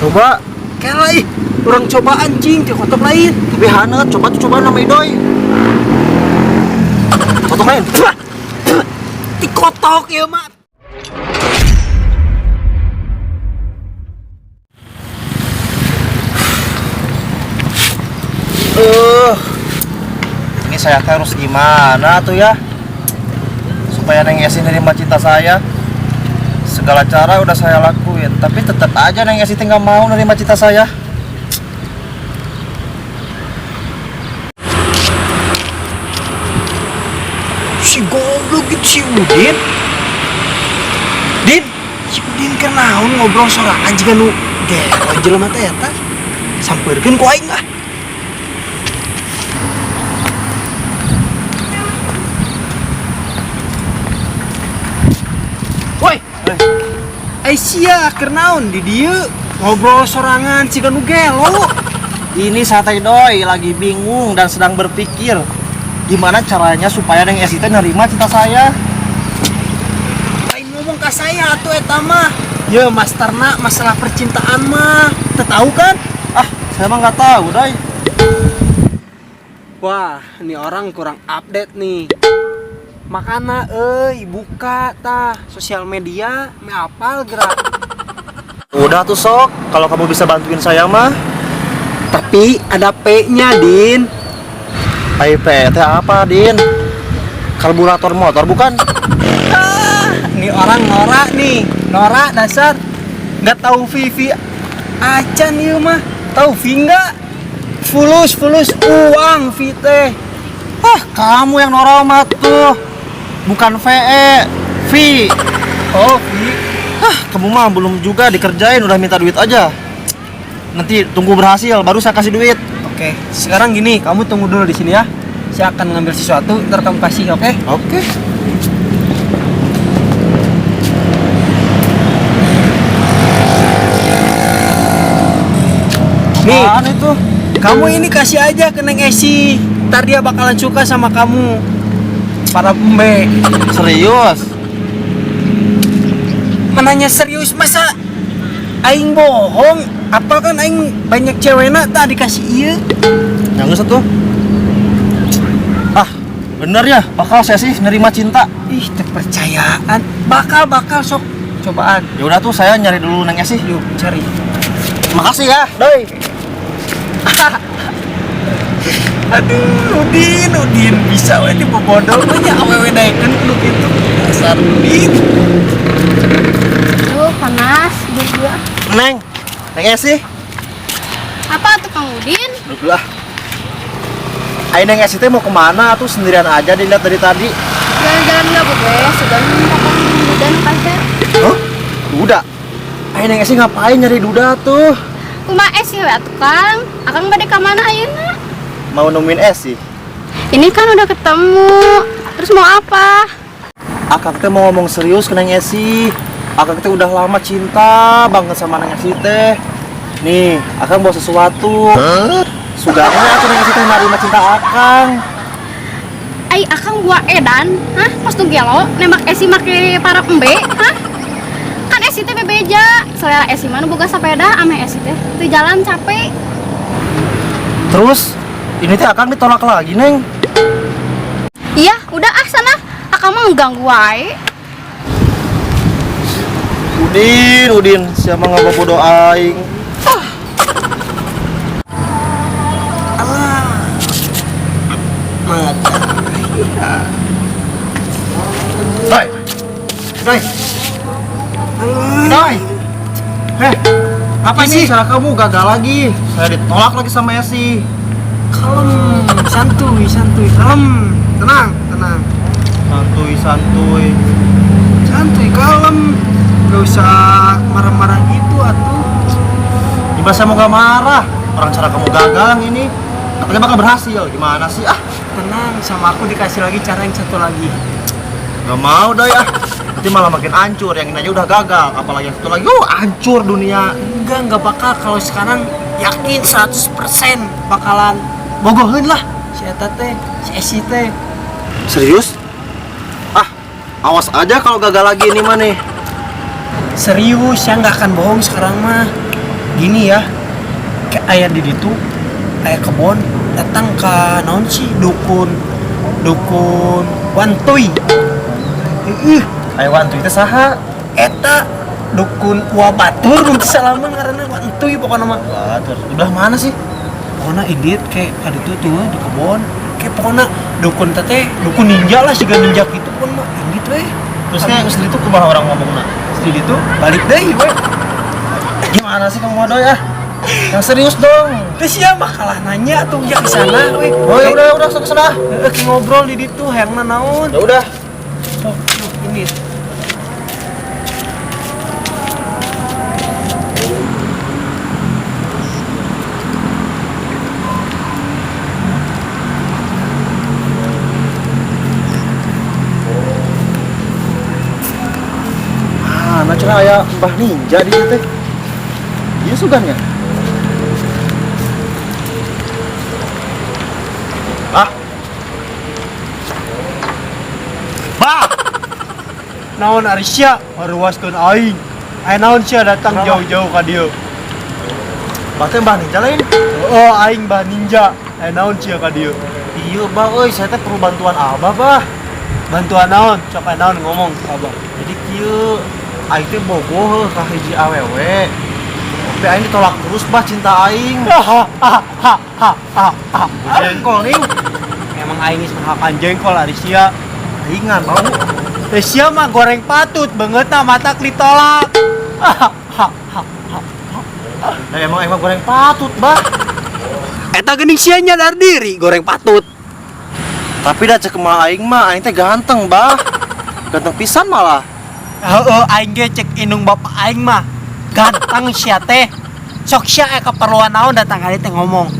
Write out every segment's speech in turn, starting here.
Coba. Kela ih, urang coba anjing ti kotok lain. Tapi hanet, coba tuh coba nama Idoy. Kotok lain. Ti kotok ieu mah. Ini saya harus gimana tuh ya? Supaya Neng Esi nerima cinta saya. Segala cara udah saya lakuin, tapi tetap aja Neng Esi nggak mau nerima cinta saya. Si goblok gitu si Udin. Din, si Udin keur naon ngobrol sorangan jiga nu gelo jelema teh eta. Sampeurkeun ku aing ah. Woi. Eh sia keur naon di dieu ngobrol sorangan jiga nu gelo. Ini Sate Doi lagi bingung dan sedang berpikir gimana caranya supaya Neng Esi teh nerima cinta saya. Lain ngomong ka saya atuh eta mah. Ye masterna masalah percintaan mah. Teu tahu kan? Ah, saya mah nggak tahu, Doi. Wah, ini orang kurang update nih. Makana euy, buka tah sosial media, me apal gerak. Udah tuh sok, kalau kamu bisa bantuin saya mah. Tapi ada P-nya, Din. IP teh apa, Din? Karburator motor bukan? Ah, ini orang norak nih. Norak dasar. Nggak tahu Vivi acan ieu mah. Tahu V nggak? Fulus fulus uang V teh. Ah, kamu yang norak mah tuh. Bukan VE, V. Oh, V. Ah, kamu mah belum juga dikerjain udah minta duit aja. Nanti tunggu berhasil baru saya kasih duit. Oke, sekarang gini, kamu tunggu dulu di sini ya. Saya akan ngambil sesuatu, ntar kamu kasih, oke? Oke. Nih, Apaan itu? kamu ini kasih aja ke Neng Esi. Ntar dia bakalan suka sama kamu. Para pembe. Serius? Menanya serius masa aing bohong? Apa kan aing banyak cewekna tak dikasih iya? Yang satu. Ah, bener ya, bakal saya sih nerima cinta. Ih, kepercayaan. Bakal bakal sok cobaan. Ya udah tuh saya nyari dulu Neng Esi. Yuk, cari. Makasih ya, Doi. Aduh, Udin, Udin bisa we dibobodo nya awewe daekeun kudu kitu. Dasar Udin. Aduh, panas juga. Neng, Neng Esi. Apa tuh Kang Udin? Duduk lah. Ayo Neng Esi teh mau kemana tuh sendirian aja dilihat dari tadi. Jalan-jalan nggak boleh, sudah ngomong duda nu kaset. Hah? Duda? Ayo Neng Esi ngapain nyari duda tuh? Kumaha Esi we atuh Kang? Akang bade ka mana ayeuna? Mau nemuin Esi. Ini kan udah ketemu. Terus mau apa? Akang teh mau ngomong serius ke Neng Esi. Akang teh udah lama cinta banget sama Neng Esi teh. Nih, Akang bawa sesuatu. Huh? Sugana aku Neng Esi teh nerima cinta Akang. Ai Akang gua edan, hah? Pas tuh gelo nembak Esi make para embe, hah? Kan Esi teh bebeja, selera Esi mah nu boga sepeda ame Esi teh teu jalan capek. Terus ini teh Akang ditolak lagi, Neng. Iya, udah ah sana. Akang mah ngeganggu wae. Udin, Udin, siapa nggak bodoh aing? Alah. Mata. Doi. Doi. Doi. Heh, Apa ini sih? cara kamu gagal lagi. Saya ditolak lagi sama Esi. Kalem, santuy, santuy, kalem. Tenang, tenang. Santuy, santuy. Santuy, kalem. Gak usah marah-marah gitu atuh. Gimana saya mau gak marah? Orang cara kamu gagal yang ini. Katanya bakal berhasil. Gimana sih? Ah, Tenang, sama aku dikasih lagi cara yang satu lagi. gak mau doi ah. Nanti malah makin hancur. Yang ini aja udah gagal, apalagi yang satu lagi. Hancur dunia. Enggak bakal. Kalau sekarang yakin 100% bakalan bogohin lah si eta teh, si Esi teh. Serius? Ah, awas aja kalau gagal lagi ini mah nih. Serius, saya nggak akan bohong sekarang mah. Gini ya. Kayak aya di ditu, aya kebon datang ka naon sih dukun dukun Wantuy. Ih, Ayo wantu itu saha? Eta dukun wabatur mun teu salah mah ngaranna Wantuy pokona mah. Batur. Udah mana sih? Pokona indit kayak ka ditu tuh di kebon. Kayak pokona dukun teh dukun ninja lah siga ninja kitu pokona mah indit we. Terus kayak geus ditu kumaha orang ngomongna? Di ditu balik deui we. Gimana sih kamu doi ah? Yang serius dong. Terus ya mah kalah nanya tuh ya ke sana we. Oh ya udah sok sana. Heeh, ke ngobrol di ditu hayangna naon. Ya udah. Sok sok indit. Ah, nah cenah aya Mbah Ninja di dieu teh. Ieu sugannya. Ah. Bah, Naon ari sia ngaruaskeun aing. Aya naon sia datang Kenapa? jauh-jauh ka dieu? Bah teh Mbah Ninja lain. Oh, aing Mbah Ninja. Aya naon sia ka dieu? Iya, Bah euy, saya teh perlu bantuan Abah, Bah. Bantuan naon? Sok aya naon ngomong ka Abah. Jadi kieu aing teh bogoh heuh ka hiji awewe. Tapi aing ditolak terus, Bah, cinta aing. Jengkol nih. Emang aing geus mahakan jengkol ari sia. Ringan mau. Teh sia mah goreng patut beungeutna matak ditolak. Nah, emang emang goreng patut, Bah. Eta geuning sia nyadar diri goreng patut. Tapi dah cek mah aing mah aing teh ganteng, Bah. Ganteng pisan malah. Heeh, aing ge cek indung bapak aing mah ganteng sia teh. Sok sia aya keperluan naon datang ka dieu teh ngomong.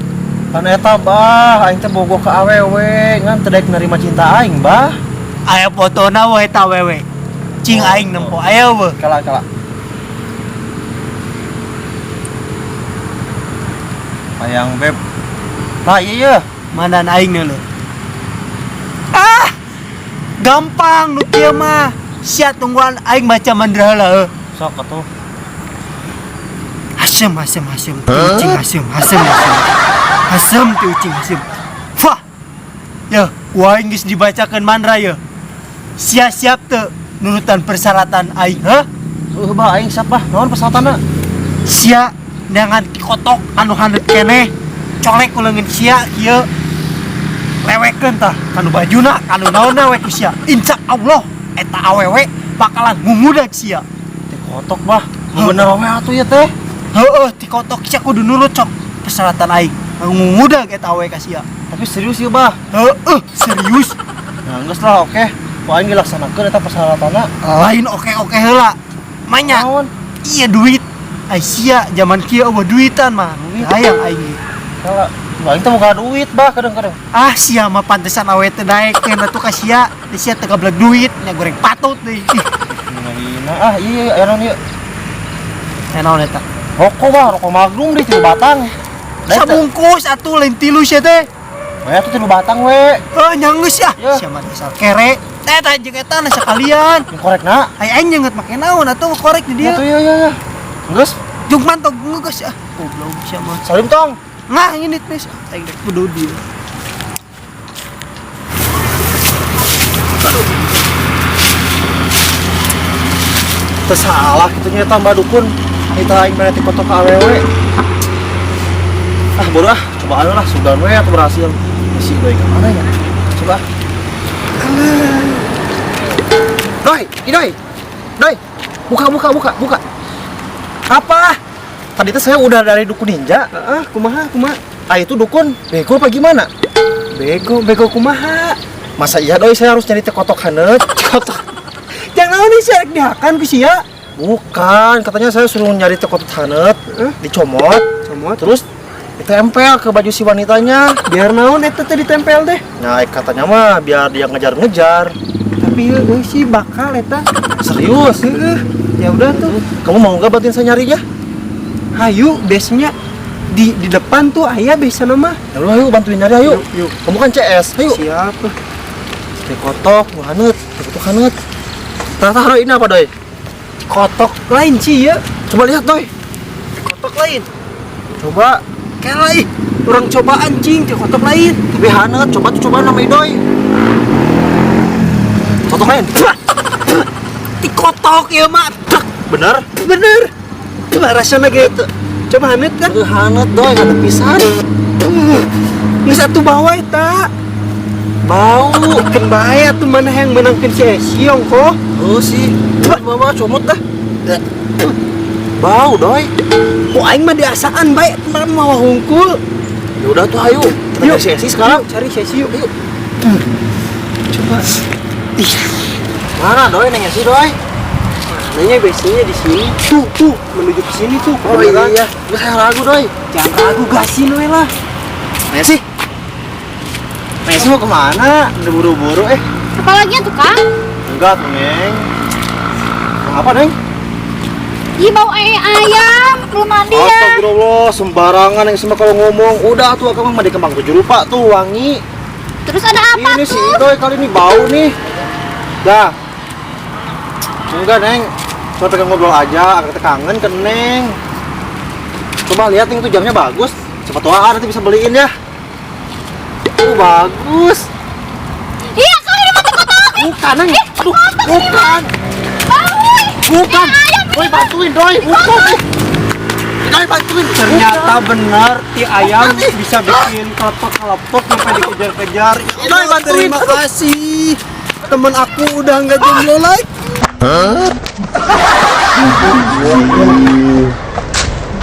Kan eta, Bah, aing teh bogoh ka awewe, ngan teu daek nerima cinta aing, Bah. Aya fotona we eta wewe. Cing aing nempo aya we. Kala kala. Hayang beb. Nah, iya iya. Mandan aing neuleuh. Ah! Gampang nu kieu mah. Sia tungguan aing baca mantra heula heuh. Sok atuh. Hasem hasem hasem ti ucing hasem hasem hasem. Hasem ti ucing hasem. Fah. Ya, ku aing geus dibacakeun mantra ye. Sia siap teu nurutan persyaratan aing, heuh? Heuh, Bah, aing siap, Bah. Naon persyaratanna? Sia neangan kotok anu haneut keneh. Colek ku leungeun sia kieu. Lewekeun tah kanu bajuna, kanu naonna we ku sia. Insya Allah eta awewe bakalan ngungudag sia. Teh kotok, Bah. Nu bener we atuh ya teh. Heeh, ti kotok sia kudu nurut sok persyaratan aing. Ngungudag eta awewe ka sia. Tapi serius ya, Bah. Heeh, serius. Nah, geus lah, oke. Ku aing dilaksanakeun eta persyaratanna. Lain oke-oke heula. Manya. Naon? Iya duit. Ai sia zaman kieu eueuh duitan mah. Duit. Hayang aing ge. Kala, aing teh boga duit, Bah, kadang-kadang. Ah sia mah pantesan awe teh daekeun atuh ka sia. Di sia teh gablek duit, nya goreng patut deui. Ih, Ngahina. Ah, iya iya, aya naon ieu? Aya naon eta? Rokok, Bah, rokok Magnum deh tilu batang. Daek teh. Sabungkus atuh lain tilu sia teh. We atuh tilu batang we. Oh, nyanggeus ya. Ya. Sia mah dasar kere. Eta jeung eta na sakalian. Yang korekna. Ai aing nyeungeut make naon atuh korek di dieu. Atuh iya iya iya. Geus, Jeung mantog geus ah. Goblok sia mah. salim tong. Nah, ini nih, aing rek kudu dieu. Teu salah kitu nya eta Mbah Dukun. Kita aing mere ti kotok ka awewe. Ah, bodoh ah, cobaan lah sugan we atuh berhasil. Si doi ka mana ya? Coba. Doi, Idoi. Doi. Buka buka buka buka. Apa? Tadi teh saya udah dari dukun ninja. Heeh, kumaha kumaha? Ah itu dukun bego apa gimana? Bego, bego kumaha? Masa iya doi saya harus nyari teh kotok haneut? Kotok. Jangan naon nih sia rek dihakan ku sia. Bukan, katanya saya suruh nyari teh kotok haneut, Heeh. dicomot, Comot. terus ditempel ke baju si wanitanya. Biar naon eta teh ditempel deh. Nah, katanya mah biar dia ngejar-ngejar. Tapi heueuh sih bakal eta. Serius? Heeh. Ya udah tuh. Kamu mau nggak bantuin saya nyarinya? Hayu biasanya di depan tuh aya biasana mah. Ya udah, ayo bantuin nyari ayo. Yuk, yuk. Kamu kan CS, ayo. Siap. Teh kotok, nu haneut, teh kotok haneut. Tah tah, Doi, ini apa, Doi? Kotok lain sih ya. Coba lihat, Doi. Kotok Kotok lain. Coba. Kela ih, urang cobaan cing ti kotok lain. Tapi hanet, coba tuh coba nama Idoy. Kotok lain. Ti kotok ieu mah. Bener? Bener. Coba rasanya gitu. Coba hanet kan? Aduh, hanet Doy, hanet pisan. Geus atuh bawa eta. Bau. Keun bae atuh mana yang menangkeun si Esi ongkoh. Oh sih. Bawa comot dah. Bau, Doy. Ku aing mah diasaan bae teman mawa hungkul. Ya udah tuh ayo. Kita Yuk. cari si Esi sekarang. Yuk, cari si Esi yuk. Yuk. Coba. Ih, Mana Doy, Neng Esi Doy? nanya biasanya di sini. Tuh, tuh, menuju ke sini tuh. Oh iya. Gue saya ragu Doy. Jangan ragu gasin we lah. Neng Esi. Neng Esi mau kemana? Udah buru-buru eh. Apalagi tuh Kang? Enggak tuh Neng. Mau apa Neng? Ih, bau ayam, belum mandi ya. Astagfirullah, sembarangan yang semua kalau ngomong. Udah tuh aku mah di kembang tujuh rupa tuh wangi. Terus ada apa Ini si tuh? Idoy kali ini bau nih. Dah. Enggak, Neng. Cuma pengen ngobrol aja, agak kangen ke Neng. Coba lihat Neng, itu jamnya bagus. Cepat tua nanti bisa beliin ya. Bagus. Iya, Kang, ini mah kotok. Bukan, Neng. Aduh, bukan. Bau. Bukan. Ayam. Doi bantuin, Doi. Bukan. Doi bantuin. Ternyata benar ti ayam Bukan, ih. bisa bikin kelepek-kelepek sampai dikejar-kejar. Ya Doi, bantuin. Terima kasih. Temen aku udah nggak jomblo lagi.